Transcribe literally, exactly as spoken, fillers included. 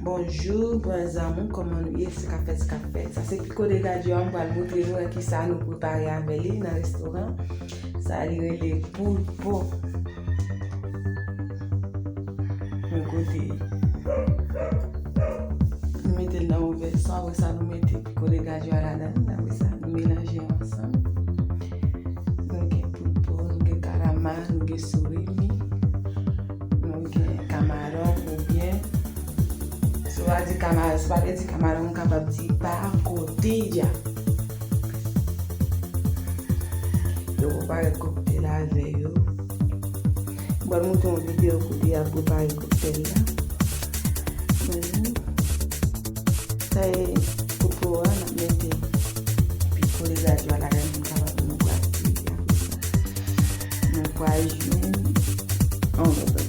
Bonjou, bòn zanmi, kòman nou ye? Sa k ap fèt, sa k ap fèt. Sa se pico de gallo a, m pral montre nou ki sa nou prepare avè li nan restoran. Sa li rele poul pò. Yon kote. Nou mete l nan yon vèso, apre sa nou mete pico de gallo a ladan, apre sa nou melanje ansanm. Nou gen poul pò, nou gen kalama, nou gen surimi, nou gen kamaron oubyen, si w pa di kamaron, si w pa vle di kamaron, ou kapab di pacotilla. Yo prepare koktèl avè yo. M pral montre yon videyo kote y ap prepare koktèl la. Mhm. Sa e poul pò a, n ap mete pico de gallo a ladan, nou kapab nou pral sezi apre sa. Nou pral jwenn yon lòt